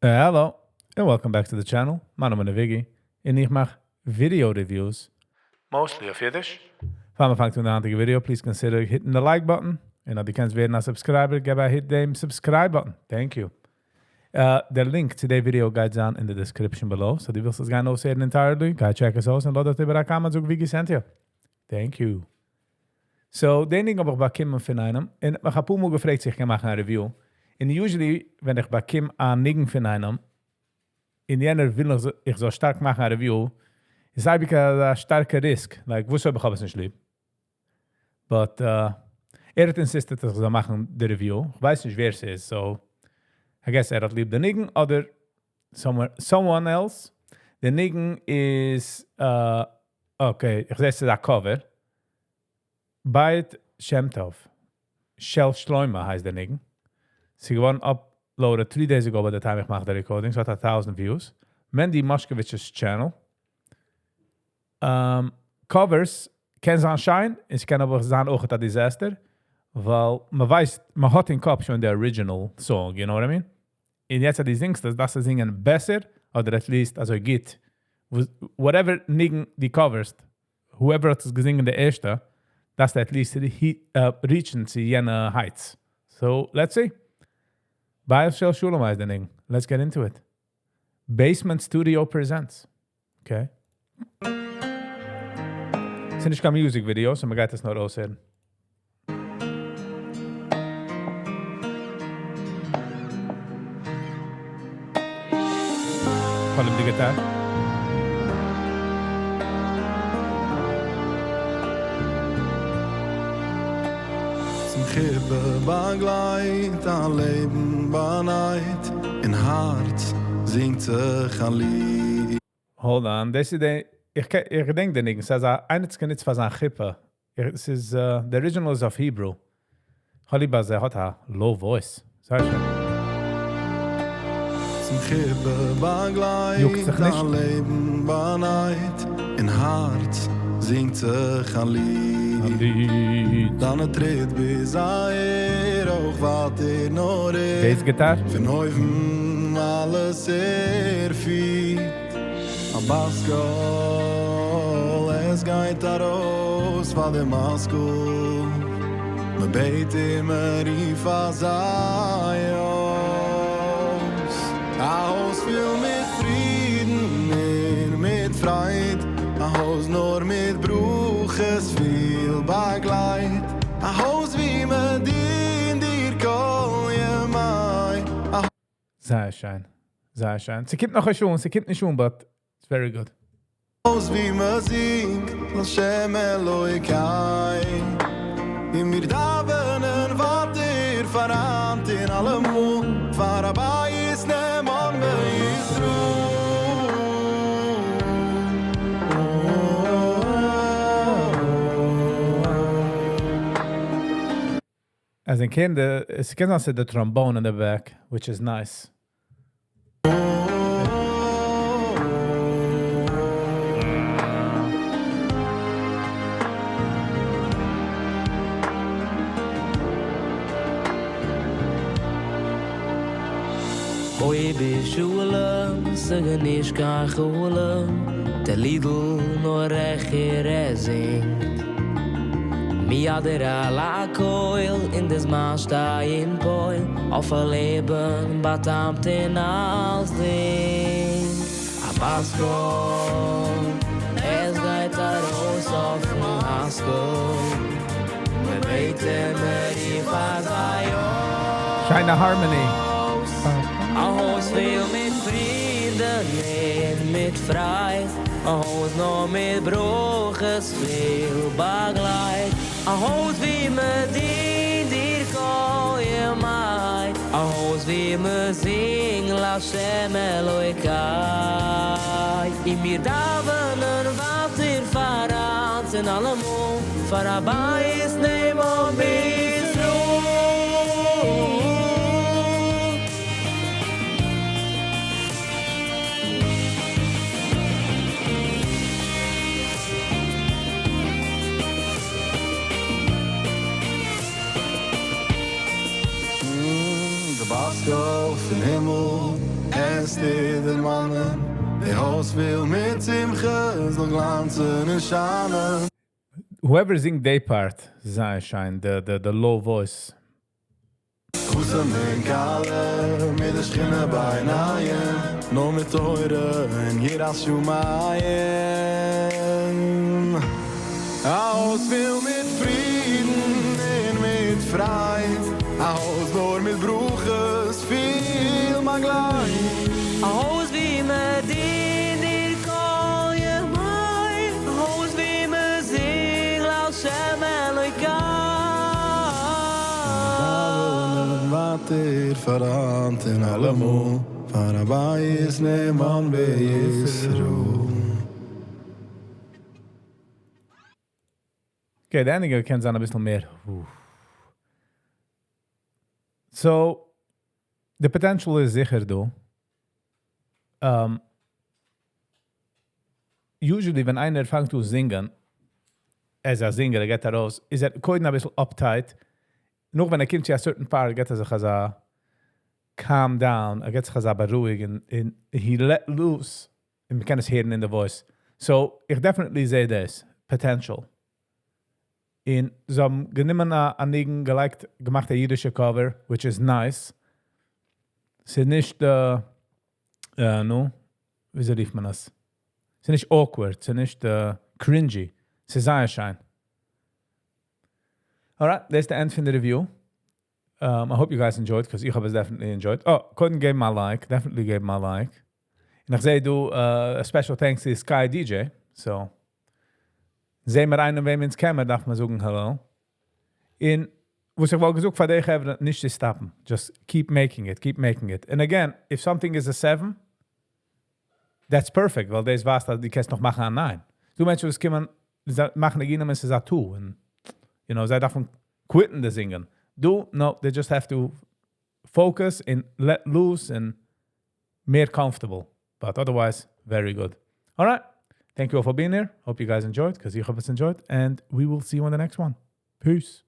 Hello, and welcome back to the channel. מיין נאמען איז Viggy, און איך מאך video reviews. Mostly אויף אידיש. פאר מען פאנגט אן די היינטיגע video, please consider hitting the like button. און אז דו קענסט ווערן א subscriber, געב א hit דעם subscribe button. Thank you. דער link צו די video גייט זיין אין די description below, so דו ווילסט עס גיין אויסהערן entirely, גיי check עס אויס און לאז דארט איבער א comment, זאג Viggy sent you. Thank you. So, די ניגון האב איך באקומען פון איינעם, און איך האב אפאר מאל געפרעגט צו איך קען מאכן א review. און usually ווען איך באקום א ניגון פון איינעם, און יענער וויל איך זאל שטארק מאכן א review, איז אייביג א שטארקע risk, like וואס אויב איך האב עס נישט ליב? But ער האט insisted אז איך זאל מאכן די review, איך ווייס נישט ווער ס'איז, so I guess ער האט ליב די ניגון אדער someone else. די ניגון איז, okay, איך זעה ס'איז א cover. בית שם טוב, של שלמה הייסט די ניגון. ס'איז געווארן uploaded 3 days ago by the time איך מאך די recording, ס'האט א 1000 views. Mendy Moshkovich's channel. Covers קען זיין שיין, עס קען אבער זיין אויך א disaster, ווייל מען ווייסט, מען האט אין קאפ שוין די original song, you know what I mean? און יעצט אז דו זינגסט עס, דארפסטו זינגען בעסער, אדער at least אזוי גוט. Whatever ניגון דו coverסט, whoever האט עס געזינגען די ערשטע, דארפסטו at least reachן צו יענע heights. So, let's see. בית של שלום הייסט די ניגון. Let's get into it. Basement Studio presents. Okay. ס'איז נישט קיין music video, so מ'גייט עס נאר אויסהערן. פאלם די guitar. צום חופה באגלייט א לעבן באנייט, אין הארץ זינגט זיך א ליד. Hold on, דאס איז די, איך איך געדענק די ניגון, ס'איז א איינער האט עס גענוצט פאר זיין חופה. עס איז, the original איז אויף Hebrew. כ'האב ליב אז ער האט א low voice. זייער שיין. צום חופה באגלייט יאגט זיך נישט. א לעבן באנייט, אין הארץ זינגט זיך א ליד. א ליד. דיינע טריט ביז אהער, אויך ווייטער נאר ער. Bass guitar? פון אויבן אלעס ער פירט. א בת קול, עס גייט ארויס פאר דעם משכיל. מען בעט אים, מען רופט אזא אויס. א הויז פיל מיט פרידן און מיט פרייד, א הויז נאר מיט ברכות פיל באגלייט, א הויז ווי מען דינט דיר כל ימי. זייער שיין, זייער שיין. ס'קומט נאך א שעה, ס'קומט נישט אן, but it's very good. הויז ווי מען זינגט לשם אלוקי, און מיר דאווענען ווייטער פאר היינט און אלעמאל, פאר א בית נאמן בישראל. אז אין קינדער, עס קען זיין ס'איז די trombone in the back, which is nice. אוי בשולם, ס'איז נישט קיין חלום, דער לידל נאר ער ער זינגט. מיד דער אלע קויל אין דעס מאן שטיין פויל, אויף א לעבן באטאמט אין אלס דינג. א בת קול, עס גייט ארויס אויפן השכל. מען בעט אים, מען רופט אזא אויס. שיינע harmony. א הויז פיל מיט פרידן און מיט פרייד, א הויז נאר מיט ברכות פיל באגלייט, א הויז ווי מען דינט דיר כל ימי, א הויז ווי מען זינגט לשם אלוקי. און מיר דאווענען ווייטער פאר היינט און אלעמאל, פאר א בית נאמן בישראל. די בת קול פון הימל עס טוט דערמאנען די הויז פול מיט שמחה זאל גלאנצן און שיינען. Whoever sing they part, זייער שיין, the low voice. חתן און כלה מיט די שכינה ביניהם, נאר מיט תורה און יראת שמים. א הויז פול מיט פרידן און מיט פרייד, א הויז נאר מיט ברכות פיל באגלייט. א הויז ווי מען דינט דיר כל ימי, א הויז ווי מען זינגט להשם אלוקי. דאווענען ווייטער פאר היינט און אלעמאל, פאר א בית נאמן בישראל. Okay, די ending קען זיין א ביסל מער. אוף. So, the potential איז זיכער דא. Usually, ווען איינער פאנגט אן זינגען, as a singer, ער גייט ארויס, איז ער קודם א ביסל uptight. נאר ווען ער קומט צו a certain part, גייט ער זיך אזא calm down, ער גייט זיך אזא בארואיגן, און he let loose, און מ'קען עס הערן in the voice. So, איך definitely זע דאס, potential. און זיי האבן גענומען א ניגון, געלייגט, געמאכט א אידישע cover, which is nice. ס'איז נישט, נו, וויאזוי רופט מען דאס? ס'איז נישט awkward, ס'איז נישט cringy. ס'איז זייער שיין. Alright, that's the end פון the review. I hope you guys enjoyed, because איך האב עס definitely enjoyed. Oh, קודם געבן א like, definitely געבן א like. און איך זע דא, a special thanks to Sky DJ. So, זעען מיר איינעם, וועם אונז קענען, דארף מען זאגן hello. און וואס איך וואלט געזאגט פאר די חברה, נישט צו stop ן. Just keep making it, keep making it. And again, if something is a 7, that's perfect, ווייל דאס ווייזט, אז דו קענסט נאך מאכן א 9. דא מענטשן, וואס קומען, מאכן ניגונים, עס איז א 2. און, זיי דארפן quit ן די זינגען. דא, no, they just have to focus and let loose and more comfortable. But otherwise, very good. All right. Thank you all for being here. Hope you guys enjoyed, because איך האב עס enjoyed. And we will see you on the next one. Peace.